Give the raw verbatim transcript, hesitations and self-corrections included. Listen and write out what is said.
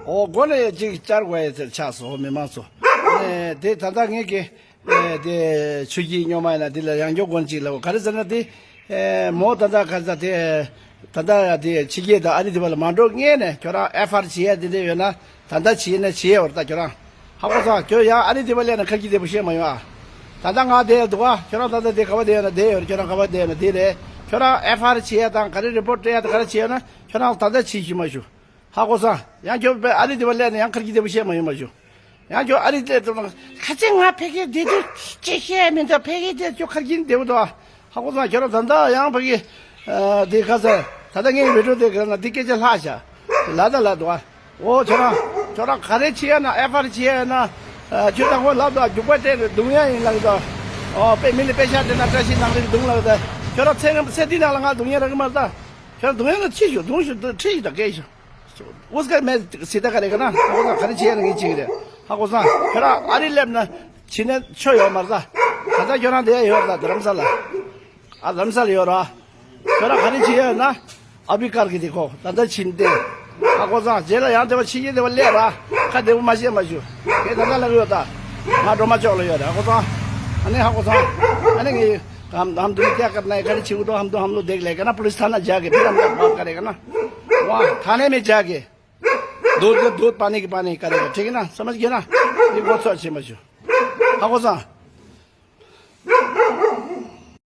ཨོ་སྒོ་ནས་ཅིག་བཅར་དགོས་ཡ་དེར་ཆགས་སོང་མི་མང་ཚོ། ཨེ་དེ་ད་ལྟ་ངེད་ཀྱི་ཨེ་དེ་ཆུ་སྐྱིད་སྨྱོན་མ་ཡིན་ན་དེ་ལ་ཡང་སྐྱོ་དགོན་ཅིག་ལ་ག་རེ་ཟེར་ན་དེ་ཨེ་མོ་ད་ལྟ་ག་རེ་ཟེར་དེ་ད་ལྟ་ཡ་དེ་ཕྱི་རྒྱལ་དང་ཨ་རི་དེ་བ་ལ་མ་འགྲོ་སྔོན་ནས་ཁྱོད་རང་ཨེཕ་ཨར་བྱེད་ཡ་དེ་འདྲ་ཡོད་ན་ད་ལྟ་བྱེད་ན་བྱེད་ཡ་བར་ད་ཁྱོད་རང་། ཧ་གོ་སོང་། ཁྱོད་ཡང་ཨ་རི་དེ་བ་སླེབས་ན་ཁ་སྐྱིད་བདེ་པོ་བཤད་མ་ཡོང་ཨ། ད་ལྟ་ང་བསྡད་ཡ་འདུག་ཨ། ཁྱོད་རང་ད་ལྟ་དེ་ག་བ་བསྡད་ཡོད་ན་བསྡད་ཡོད་རེད། ཁྱོད་རང་ག་བ་བསྡད་ཡོད་ན་དེ་རེད། ཁྱོད་རང་ཨེཕ་ཨར་བྱེད་ཡ་དང་ག་རེ་རི་པོར་སྤྲད་ཡ་དང་ག་རེ་བྱེད་ཡོད་ན་ཁྱོད་རང་ད་ལྟ་བྱེད་ཤེས་མ་བྱུང་། ཧ་གོ་སོང་། ཡང་ཁྱོད་ཨ་རི་དེ་བ་སླེབས་ན་ཡང་ཁ་སྐྱིད་བདེ་པོ་བཤད་མ་ཡོང་མ་བྱུང་། ཡང་ཁྱོད་ཨ་རི་སླེབས་ཐུབ་ན་ཁ་ཚེ་ང་ཕ་གིར་བསྡད་དུས་ཅི་བཤད་མི་འདུག་ཕ་གིར་བསྡད་ཁྱོད་ཁ་སྐྱིད་བདེ་པོ་འདུག་ཨ། ཧ་གོ་སོང་། ཁྱོད་རང་ད་ལྟ་ཡང་ཕ་གི་ཨ་དེ་ཁ་ས་ད་ལྟ་ངའི་བི་ཌིའོ་དེ་ག་ན་དེ་སྐད་ཆ་ལྷག་བཞག་ལ་ད་ལ་འདུག་ཨ། ཨོ་ཁྱོད་རང་ཁྱོད་རང་ག་རེ་བྱེད་ཡ་ན་ཨེཕ་ཨར་བྱེད་ཡ་ན་ཨ་ཁྱོད་དང་ཁོ་ལབ་འདུག་ཨ། རྒྱུག་པ་སྤྲད་ནས་རྡུང་ཡ་ཡིན་ལབ་འདུག་ཨོ་དཔེ་མི་ལ་དཔེ་ཤག་སྤྲད་ན་བཀྲ་ཤིས་ནང་ལ་རྡུང་ལབ་འདུག་ཁྱོད་རང་ཚེ་ཚེ་འདི་ནང་ལ་ང་རྡུང་ཡ་རག་གི་མ་རེད་ད། ཁྱོད་རང་རྡུང་ཡ་ན་ཁྲིད་ཤོག་རྡུང་ཤོག་ཁྲིད་ཤོག་ད་སྐད་ཤོག་ཨོ་སི་ཀར་མེད་སྲིད་ད་ག་རེ་ག་ན་ཧ་གོ་སོང་། ག་རེ་བྱེད་ཡ་ན་ངས་བྱེད་ཀྱི་རེད། ཧ་གོ་སོང་། ཁྱོད་རང་ཨ་རི་སླེབས་ན་ཕྱི་ནས་ཆོ་ཡོད་མ་རེད་ད། ད་ལྟ་ཁྱོད་རང་དེ་ཡ་ཡོད་རེད་ད་རྡ་རམ་ས་ལ། ཨ་རྡ་རམ་ས་ལ་ཡོད་རེད། ཁྱོད་རང་ག་རེ་བྱེད་ཡ་ཡོད་ན་ཨ་བི་ཀར་གི་དེ་ཁོ་ད་ལྟ་ཕྱི་ནས་ཧ་གོ་སོང་། རྗེས་ལ་ཡང་དེ་བ་ཕྱི་རྒྱལ་དེ་བ་སླེབས་ར་ཁ་བདེ་པོ་མ་བཤད་མ་ཞུ། ངས་ད་ལྟ་ལབ་ཡོད་ད། ང་སྒྲོལ་མ་ཅོག་ལ་ཡོད་རེད། ཧ་གོ་སོང་། ཨ་ནི་ཧ་གོ་སོང་། ཨ་ནི་ངས་हम हम तुम क्या करना है? गाड़ी छीन तो हम तो हम लोग देख लेगा ना। पुलिस थाना जाके फिर हम लोग बात करेगा ना। वहाँ थाने में जाके दूध का दूध पानी की पानी करेगा, ठीक है ना? समझ गया ना? ये बहुत अच्छे मजू। ཧ་གོ་སོང་།